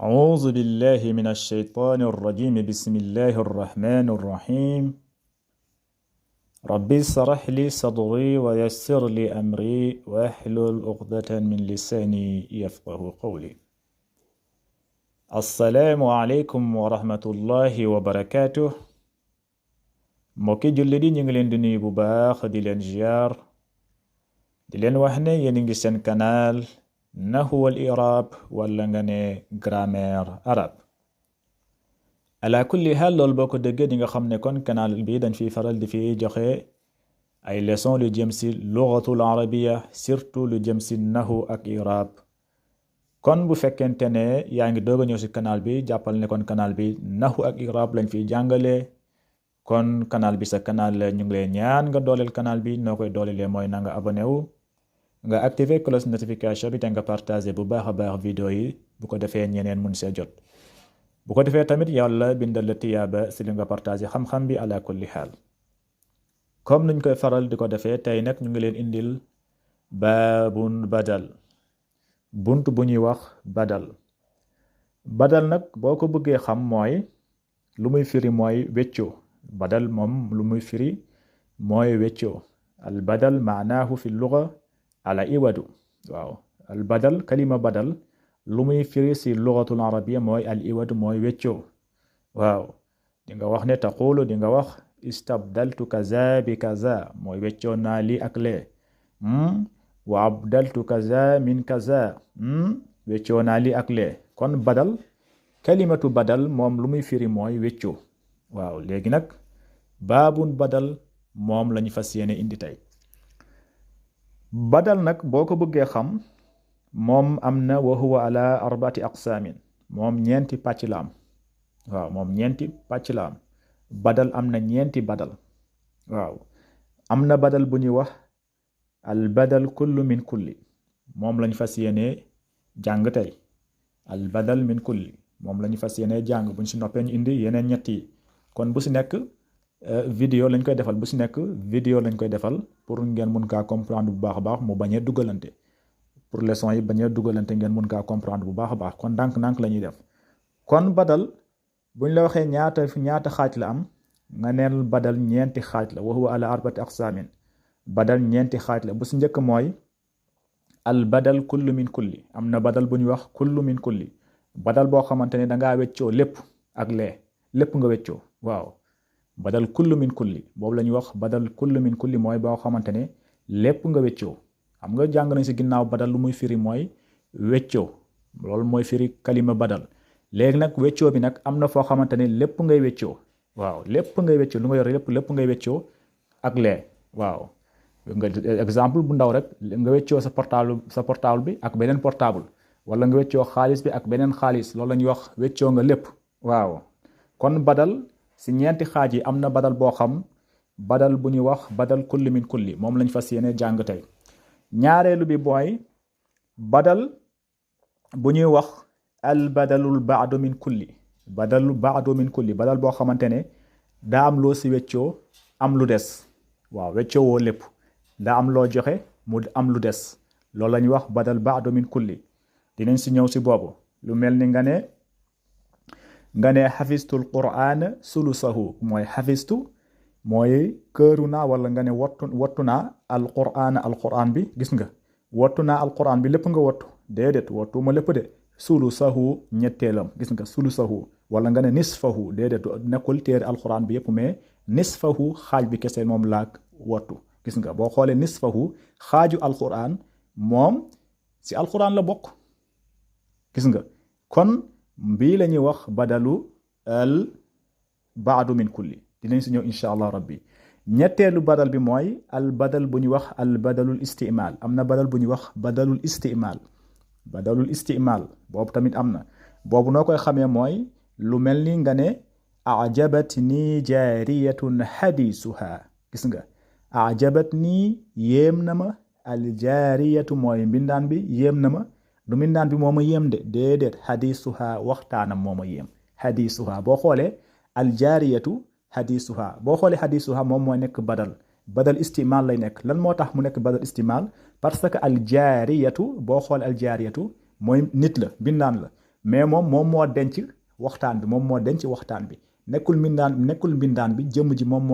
أعوذ بالله من الشيطان الرجيم بسم الله الرحمن الرحيم ربي اشرح لي صدري ويسر لي أمري واحلل عقدة من لساني يفقه قولي السلام عليكم ورحمة الله وبركاته mbokki julli di ñu ngi leen di nuyu bu baax di leen ziar di leen wax ne yéen ngi seen canal nahwu wal i'rab wala nga ne grammaire arabe ala kulli hal loolu boo ko déggee di nga xam ne kon canal bi dañ fiy faral di fi joxe ay leçon lu jëm si lughatul arabia surtout lu jëm si nahwu ak i'rab kon bu fekkente ne yaa ngi doog a ñëw si canal bi jàppal ne kon canal bi nahwu ak i'rab lañ fiy jàngale kon canal bi sa canal la ñu ngi lay ñaan nga dooleel canal bi noo koy doolelee mooy na nga abonné wu nga activer cloche notification bi te nga partager bu baax a baax vidéo yi bu ko defee ñeneen mun see jot bu ko defee tamit yàlla bindal la tiyaaba si li nga partager xam-xam bi ala kulli xaal comme nuñ koy faral di ko defee tey nag ñu ngi leen indil baabun badal bunt bu ñuy wax badal nag boo ko bëggee xam mooy lu muy firi mooy weccoo badal moom lu muy firi mooy weccoo al badal maanaahu fi lugha ala iwadu waaw al badal kalima badal lu muy firi si lughatul arabia mooy al iwadu mooy weccoo waaw di nga wax ne taqulu di nga wax istabdaltu kaza bi kaza mooy weccoo naa lii ak lee wa abdaltu kaza min kaza weccoo naa lii ak lee kon badal kalimatu badal moom lu muy firi mooy weccoo waaw léegi nag baabun badal moom lañu fas yéene indi tey badal nag boo ko bëggee xam moom am na wa huwa ala arbaati aqsaamin moom ñeenti pàcc la am waaw moom ñeenti pàcc la am badal am na ñeenti badal waaw am na badal bu ñuy wax al badal kullu min kulli moom lañu fas yéene jàng tey al badal min kulli moom lañu fas yéene jàng buñ si noppee ñu indi yeneen ñett yi kon bu si nekk vidéo lañ koy defal bu si nekk vidéo lañ koy defal pour ngeen mun kaa comprendre bu baax a baax mu bañee dugalante pour leçon yi bañee dugalante ngeen mun kaa comprendre bu baax a baax kon ndànk-ndànk la ñuy def kon badal buñ la waxee ñaata xaaj la am nga neel badal ñeenti xaaj la wa huwa ala arbati aqsaamin badal ñeenti xaaj la bu si njëkk mooy al badal kullu min kulli am na badal bu ñuy wax kullu min kulli badal boo xamante ne dangaa weccoo lépp ak lee lépp nga weccoo waaw badal kullu min kulli boobu la ñuy wax badal kullu min kulli mooy boo xamante ne lépp nga weccoo xam nga jàng nañ si ginnaaw badal lu muy firi mooy weccoo loolu mooy firi kalima badal léegi nag weccoo bi nag am na foo xamante ne lépp ngay weccoo waaw lépp ngay weccoo lu nga yor lépp ngay weccoo ak lee waaw nga exemple bu ndaw rek nga weccoo sa portable bi ak beneen portable wala nga weccoo xaalis bi ak beneen xaalis loolu la ñuy wax weccoo nga lépp waaw kon badal si ñeenti xaaj yi am na badal boo xam badal bu ñuy wax badal kulli min kulli moom lañ fas yéene jàng tey ñaareelu bi mooy badal bu ñuy wax al badalul baadu min kulli badalul baadu min kulli badal boo xamante ne daa am loo si weccoo am lu des waaw weccoo woo lépp daa am loo joxe mu am lu des loolu la ñuy wax badal baadu min kulli dinañ si ñëw si boobu lu mel ni nga ne xafistul qur'an sulusahu mooy xafistu mooy këru naa wala nga ne wattu naa alquran bi gis nga wattu naa alquran bi lépp nga wattu déedéet wattu ma lépp de sulusahu ñetteelam gis nga sulusahu wala nga ne nisfahu déedéet nekkul téere alquran bi yépp mais nisfahu xaaj bi kese moom laak wattu gis nga boo xoolee nisfahu xaaju alquran moom si alquran la bokk gis nga kon bii la ñuy wax badalu al baadu min kulli dinañ si ñëw insha allah rabbi ñetteelu badal bi mooy al badal bu ñuy wax al badalul istimal am na badal bu ñuy wax badalul istimal boobu tamit am na boobu noo koy xamee mooy lu mel ni nga ne ajabat nii jaariyatun xadiisuha gis nga ajabat nii yéem na ma al jaariyatu mooy mbindaan bi yéem na ma du mindaan bi moo ma yéem de déedéet xadiisuha waxtaanam moo ma yéem xadiisuha boo xoolee aljaariyatu xadiisuha boo xoolee xadiisuha moom mooy nekk badal istimal lay nekk lan moo tax mu nekk badal istimal parce que aljaariyatu boo xoolee aljaariyatu mooy nit la bindaan la mais moom moo denc waxtaan bi, moom moo denc waxtaan bi. nekkul mbindaan bi jëmm ji moom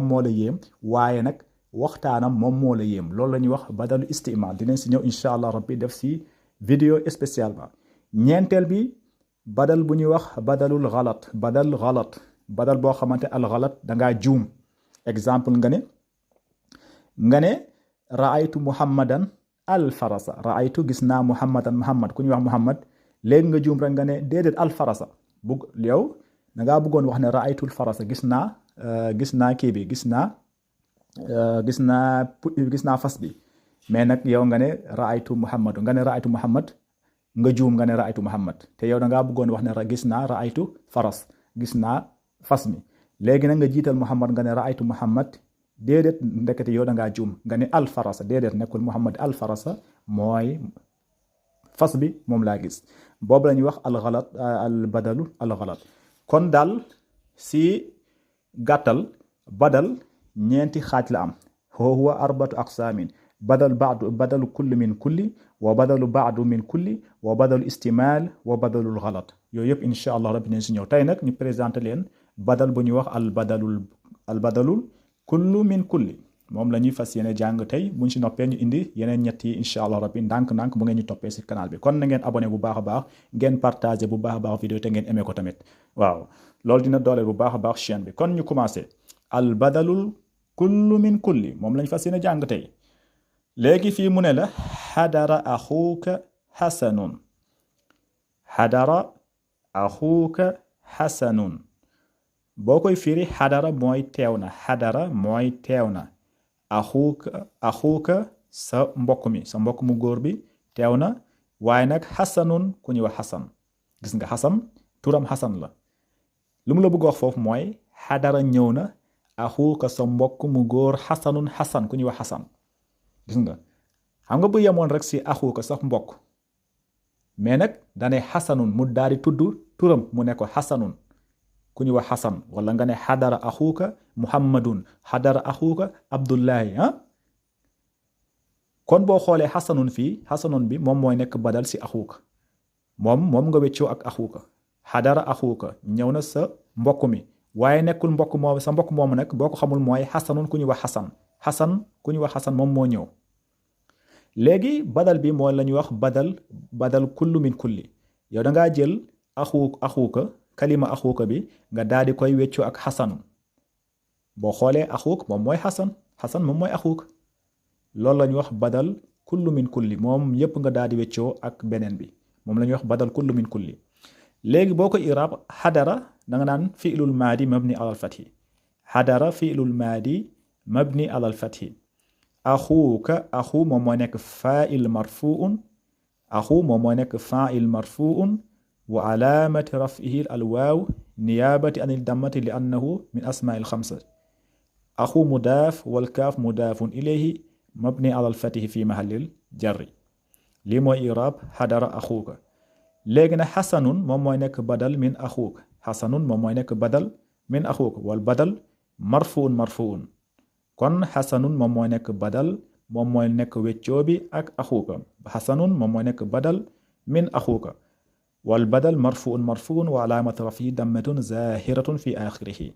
moo la yéem, waaye nag waxtaanam moom moo la yéem. loolu la ñuy wax badalu istimal. dinañ si ñëw incha allah rabbi def si vidéo spécialement. ñeenteel bi badal bu ñuy wax badalul galat. badal boo xamante al galat dangaa juum. exemple nga ne raaytu muhammadan al farasa. raaytu gis naa muhammad ku ñuy wax muhammad. léegi nga juum rek nga ne déedéet al farasa. yow dangaa bëggoon wax ne raaytul farasa, gis naa kii bi, gis naa fas bi. mais nag yow nga ne raaytu muhammad nga juum nga ne raaytu muhammad, te yow dangaa bëggoon wax ne gis naa raaytu faras, gis naa fas mi. léegi nag nga jiital muhammad nga ne raaytu muhammad. déedéet, ndekete yow dangaa juum nga ne al farasa. déedéet, nekkul muhammad al farasa, mooy fas bi moom laa gis. boobu la ñuy wax al galat, al badalu al galat. kon daal si gàttal badal ñeenti xaaj la am. huwa arbatu aqsaamin: badalu kulli min kulli, wa badalu baadu min kulli, wa badalu istimal, wa badalul galat. yooyu yëpp incha allah rabbi nañ si ñëw. tey nag ñu présenté leen badal bu ñuy wax al badalul kullu min kulli. moom la ñuy fas yéene jàng tey. buñ si noppee ñu indi yeneen ñett yi incha allah rabbi ndànk-ndànk bu ngeen ñu toppee si canal bi. kon na ngeen abonné bu baax a baax, ngeen partagé bu baax a baax vidéo te ngeen aimé ko tamit. waaw loolu dina dooleel bu baax a baax chaîne bi. kon ñu commencé al badalul kullu min kulli, moom lañ fas yéene jàng tey. léegi fii mu ne la xadara axuuka xasanun. xadara axuuka xasanun. boo koy firi xadara mooy teew na. xadara mooy teew na. axuuka sa mbokk mu góor bi teew na. waaye nag xasanun ku ñuy wax xasan. gis nga xasan turam xasan la. lu mu la bëgg wax foofu mooy xadara ñëw na axuuka sa mbokk mu góor xasanun xasan ku ñuy wax xasan. gis nga xam nga bu yemoon rek si axuuka sax mbokk, mais nag dane xasanun mu daal di tudd turam mu ne ko xasanun ku ñuy wax xasan. wala nga ne xadara axuuka muhammadun, xadara axuuka abdullahi. kon boo xoolee xasanun fii, xasanun bi moom mooy nekk badal si axuuka. moom nga weccoo ak axuuka. xadara axuuka ñëw na sa mbokk mi, waaye nekkul sa mbokk moomu nag boo ko xamul mooy xasanun ku ñuy wax xasan ku ñuy wax xasan moom moo ñëw. léegi badal bi mooy la ñuy wax badal kullu min kulli. yow dangaa jël axuuka kalima axuuka bi nga daal di koy weccoo ak xasanun. boo xoolee axuuk moom mooy xasan moom mooy axuuk. loolu la ñuy wax badal kullu min kulli, moom yépp nga daal di weccoo ak beneen bi. moom la ñuy wax badal kullu min kulli. léegi boo ko iraab xadara da nga naan fi'lul maadi mabni alal fathi. xadara fi'lul maadi mabni alal fathi. axuuka axu moom mooy nekk fa'il marfuun. axu moom mooy nekk fa'il marfuun wa alaamati raf'ihi al waaw niyaabati anil dammati li annahu min asmaa'il xamsa. axu mudaaf wal kaaf mudaafun ilayhi mabni alal fathi fi mahallil jarri. lii mooy iraab xadara axuuka. léegi nag xasanun moom mooy nekk badal min axuuka. xasanun moom mooy nekk badal min axuuka wal badal marfuun. kon xasanun moom mooy nekk badal, moom mooy nekk weccoo bi ak axuuka. xasanun moom mooy nekk badal min axuuka wal badal marfuun wa alaamat rafihi dammatun zahiratun fi axirihi.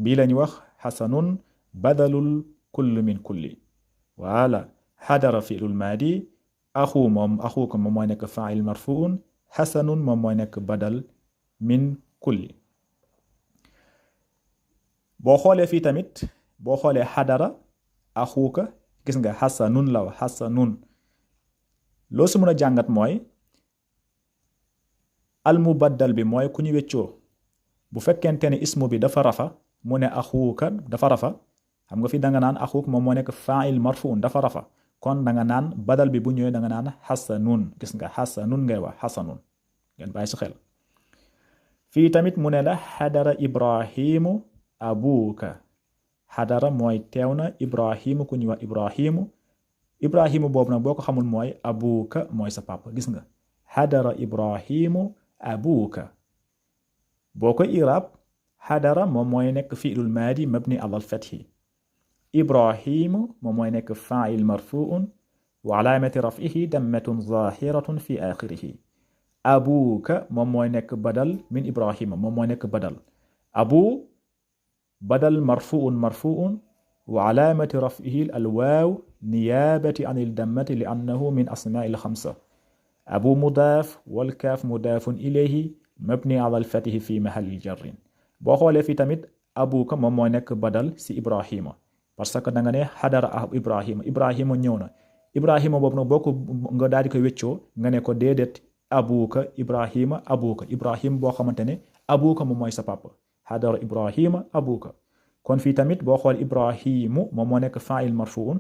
bii lañu wax xasanun badalul kulli min kulli. wala xadara fi'lul maadi. axuuka moom mooy nekk fa'il marfuun. xasanun moom mooy nekk badal min kulli. boo xoolee fii tamit, boo xoolee xadara axuuka gis nga xasanun la wax xasanun. loo su mën a jàngat mooy almubaddal bi mooy ku ñu weccoo. bu fekkente ne ismu bi dafa rafa mu ne axuuka dafa rafa, xam nga fi danga naan axuuk moom moo nekk fa'il marfuun dafa rafa. kon danga naan badal bi bu ñëwee danga naan xasanun. gis nga xasanun ngay wax xasanun. ngeen bàyyi si xel. fii tamit mu ne la xadara ibrahimu abuuka. xadara mooy teew na ibrahimu ku ñuy wax ibrahimu boobu nag boo ko xamul mooy abuuka mooy sa papa. gis nga xadara ibrahimu abuuka. boo ko iraab xadara moom mooy nekk fi'lul maadi mabni alal fathi. ibrahimu moom mooy nekk fa'il marfuun wa alaamati raf'ihi dammatun zahiratun fi axirihi. abuka moom mooy nekk badal min ibrahima moom mooy nekk badal abu badal marfuun wa alaamati raf'ihi al waaw niyaabati an il dammati li annahu min asmaa il xamsa abu mudaaf wal kaaf mudaafun ilayhi mabni ala al fatihi fi mahalli jarrin boo xoolee fii tamit abuka moom mooy nekk badal si ibrahima parce que da nga ne xadara ibrahima ñëw na ibrahima boobu nag boo ko nga daal di koy wéccoo nga ne ko déedéet abuka ibrahima boo xamante ne abuka moom mooy sa papa xadara ibrahima abuka kon fii tamit boo xool ibrahimu moom moo nekk fa'il marfuun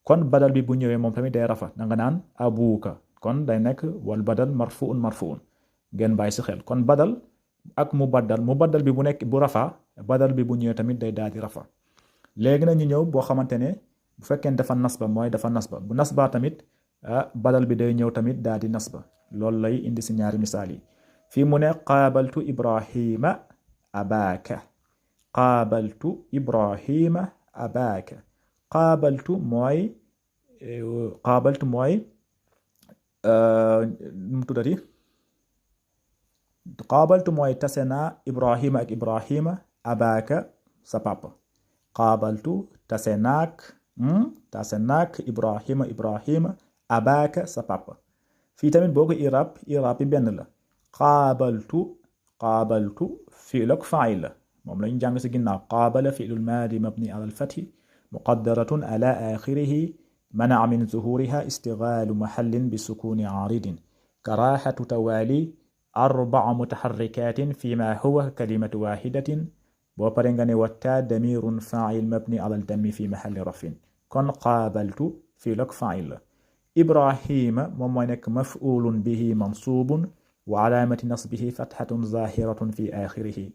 kon badal bi bu ñëwee moom tamit day rafa da nga naan abuka kon day nekk wal badal marfuun ngeen bàyyi si xel kon badal ak mu baddal bi bu nekk bu rafa badal bi bu ñëwee tamit day daal di rafa léegi nag ñu ñëw boo xamante ne bu fekkee dafa nasba mooy dafa nasba bu nasba tamit badal bi day ñëw tamit daal di nasba loolu lay indi si ñaari misaal yi fii mu ne qaabaltu ibrahima abaaka qaabaltu mooy mu tuddati qaabaltu mooy tase naa ibrahima ak ibrahima abaaka sa papa qaabaltu tase naak ibrahima abaaka sa papa fii tamit boo ko irab bi benn la qaabaltu fi'l ak fa'il la moom lañu jàng si ginnaaw qaabala fi'lul maadi mabni ala al-fathi muqaddaratun ala axirihi mana'a min zuhuriha istigaalu mahallin bi sukuni aaridin karaahatu tawaali arba'a mutaharrikatin fima huwa kalimatu wahidatin boo pare nga ne wattaa damirun fa'il mabni ala al-dammi fi mahalli rafin kon qaabaltu fi'l ak fa'il la ibrahima moom mooy nekk maf'ulun bihi mansubun wa alaamati nasbihi fathatun zahiratun fi axirihi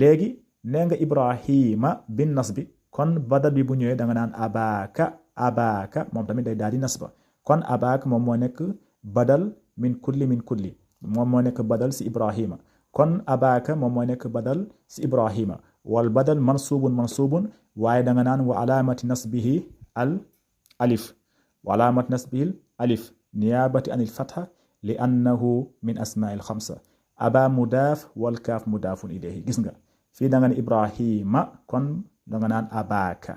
léegi nee nga ibrahima bin nasbi kon badal bi bu ñëwee da nga naan abaaka moom tamit day daal di nasba kon abaaka moom moo nekk badal min kulli moom moo nekk badal si ibrahima kon abaaka moom moo nekk badal si ibrahima wal badal mansubun waaye da nga naan wa alaamati nasbihi alif niyaabati anil fatha li annahu min asmaa'il xamsa aba mudaaf wal kaaf mudaafun ilayhi gis nga fii da nga ne ibrahima kon da nga naan abaaka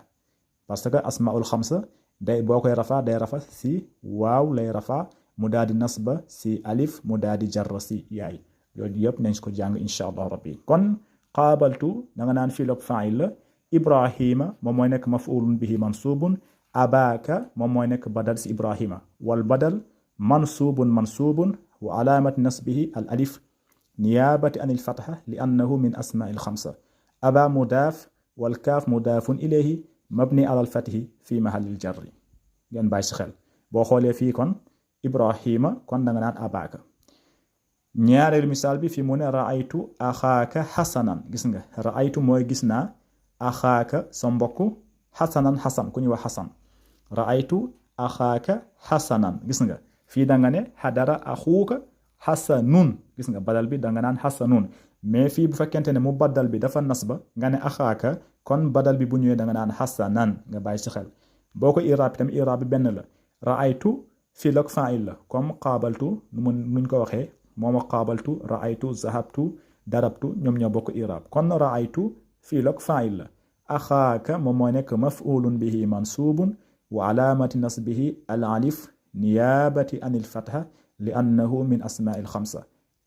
parce que asmaa'ul xamsa day boo koy rafa day rafa si waaw lay rafa mu daal di nasba si alif mu daal di jarra si yaay yooyu yëpp nañ ko jàng insha allah rabbi kon qaabaltu da nga naan fi'l fa'il la ibrahima moom mooy nekk maf'ulun bihi mansubun abaaka moom mooy nekk badal si ibrahima wal badal mansubun wa alaamati nasbihi al alif niyaabati an il fatha li annahu min asmaa il xamsa aba mudaaf wal kaaf mudaafun ilayhi mabni ala al fathi fi mahallil jarri ngeen bàyyi si xel boo xoolee fii kon ibrahima kon da nga naan abaaka ñaareelu misaal bi fi mu ne ra'aytu axaaka xasanan gis nga ra'aytu mooy gis naa axaaka sa mbokk xasanan xasan ku ñuy wax xasan ra'aytu axaaka xasanan gis nga fii da nga ne xadara axuuka xasanun gis nga badal bi da nga naan xasanun mais fii bu fekkente ne mu badal bi dafa nasba nga ne axaaka kon badal bi bu ñëwee da nga naan xasanan nga bàyyi ci xel boo ko iraab tamit iraab bi benn la ra'aytu fii lak fa'il la comme qaabaltu nuñ ko waxee moom a qaabaltu ra'aytu zahabtu darabtu ñoom ñoo bokk iraab kon ra'aytu fii lak fa'il la axaaka moom moo nekk maf'ulun bihi mansubun wa alaamati nasbihi al alif niyaabati anil fatha li annahu min asmaa'il xamsa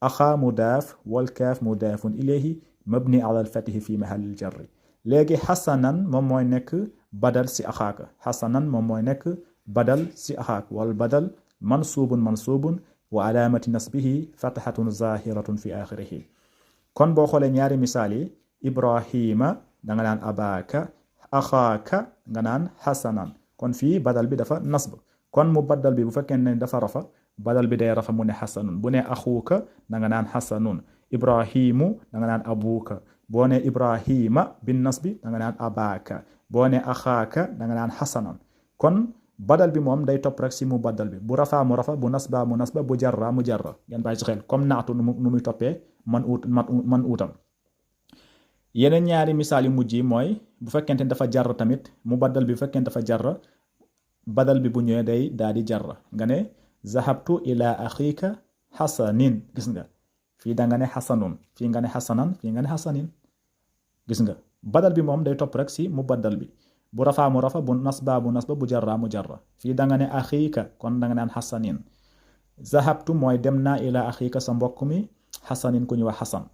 axaa mudaaf wal kaaf mudaafun ilayhi mabni ala al fathi fi mahallil jarri léegi xasanan moom mooy nekk badal si axaaka xasanan moom mooy nekk badal si axaaka wal badal mansubun wa alaamati nasbihi fathatun zahiratun fi axirihi kon boo xoolee ñaari misaal yi ibrahima da nga naan abaaka axaaka nga naan xasanan kon fii badal bi dafa nasb kon mu badal bi bu fekkee ne dafa rafa badal bi day rafa mu ne xasanun bu ne axuuka da nga naan xasanun ibrahimu da nga naan abuuka boo ne ibrahima bin nasbi da nga naan abaaka boo ne axaaka da nga naan xasanan kon badal bi moom day topp rek si mu badal bi bu rafaa mu rafa bu nasba mu nasba bu jarra mu jarra ngeen bàyyi ci xel comme naatu nu muy toppee man uutam yeneen ñaari misaal yu mujj yi mooy bu fekkente dafa jarra tamit mu badal bi bu fekkente dafa jarra badal bi bu ñëwee day daal di jarra nga ne zahabtu ila axiika xasanin gis nga fii da nga ne xasanun fii nga ne xasanan fii nga ne xasanin gis nga badal bi moom day topp rek si mu baddal bi bu rafaa mu rafa bu nasba bu jarra mu jarra fii da nga ne axiika kon da nga naan xasanin zahabtu mooy dem naa ila axiika sa mbokk mi xasanin ku ñu wax xasan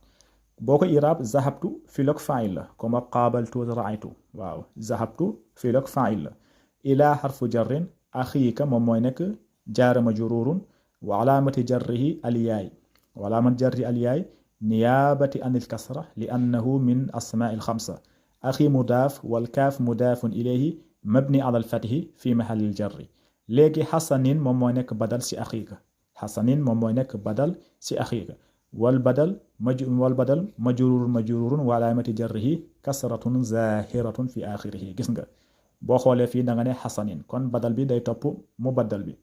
boo ko iraab zahabtu filoog fa'il la comme qaabaltu ra'aytu waaw zahabtu filoog fa'il la ila xarfu jarrin axiika moom mooy nekk jaara majruurun wa alaamati jarrihi alyaay wa alaamati jarri alyaay niyaabati anil kasra li annahu min asmaa'il xamsa axi mudaaf wal kaaf mudaafun ilayhi mabni ala alfathi fi mahallil jarri léegi xasanin moom mooy nekk badal si axiika xasanin moom mooy nekk badal si axiika wal badal majruurun wa alaamati jarrihi kasratun zaahiratun fi aaxirihi gis nga boo xoolee fii da nga ne xasanin kon badal bi day topp mu baddal bi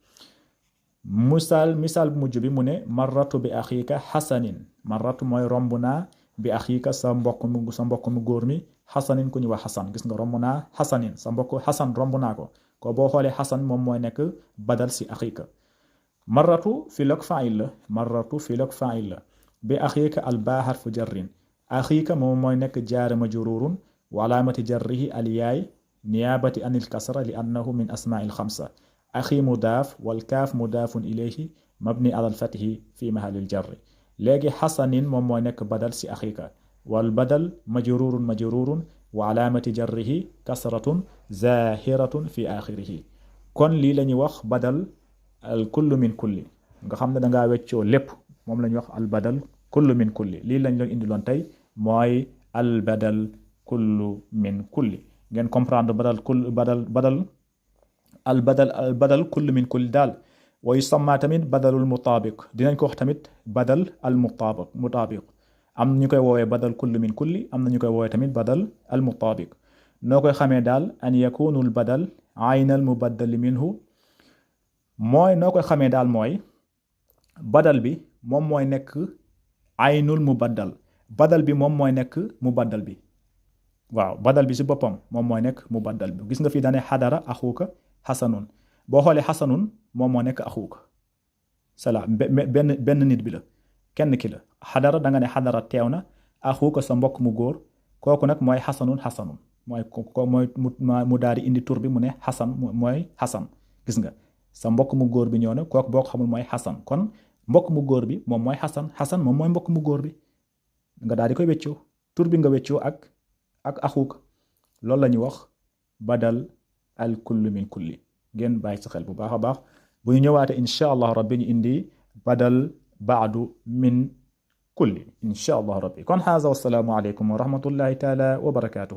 misaal bu mujj bi mu ne marratu bi axiika xasanin marratu mooy romb naa bi axiika sa mbokk mu góor mi xasanin ku ñu wax xasan gis nga romb naa xasanin sa mbokk xasan romb naa ko boo xoolee xasan moom mooy nekk badal si axiika marratu filoog fa'il la bi axiika al baa harfu jarrin axiika moom mooy nekk jaara majruurun wa alaamati jarrihi al yaay niyaabati anil kasra li annahu min asmaa'il xamsa axi mudaaf wal kaaf mudaafun ilayhi mabni alal fathi fi mahallil jarri léegi xasanin moom mooy nekk badal si axiika wal badal majruurun wa alaamati jarrihi kasratun zaahiratun fi aaxirihi kon lii la ñuy wax badal al kullu min kulli nga xam ne dangaa weccoo lépp moom la ñuy wax al badal kullu min kulli lii lañ leen indiloon tey mooy al badal kullu min kulli ngeen comprendre badal kullu min kulli daal wa yusamma tamit badalul mutaabiq dinañ ko wax tamit badal al mutaabiq am ñu koy woowee badal kullu min kulli am na ñu koy woowee tamit badal al mutaabiq noo koy xamee daal an yakunu al badal aynal mubaddali minhu mooy noo koy xamee daal mooy badal bi moom mooy nekk aynul mubaddal badal bi moom mooy nekk mubaddal bi waaw badal bi si boppam moom mooy nekk mubaddal bi gis nga fi dane xadara axuuka xasanun boo xoolee xasanun moom moo nekk axuuka salaam benn nit bi la kenn ki la xadara da nga ne xadara teew na axuuka sa mbokk mu góor kooku nag mooy xasanun mooy mu daal di indi tur bi mu ne xasan mooy xasan gis nga sa mbokk mu góor bi ñëw na kooku boo ko xamul mooy xasan kon mbokk mu góor bi moom mooy xasan moom mooy mbokk mu góor bi nga daal di koy weccoo tur bi nga weccoo ak axuuka loolu la ñuy wax badal al kullu min kulli ngeen bàyyi sa xel bu baax a baax bu ñu ñëwaatee incha allah rabbi ñu indi badal baadu min kulli incha allah rabbi kon haaza wassalaamu aleykum wa rahmatullahi taala wa barakaatuhu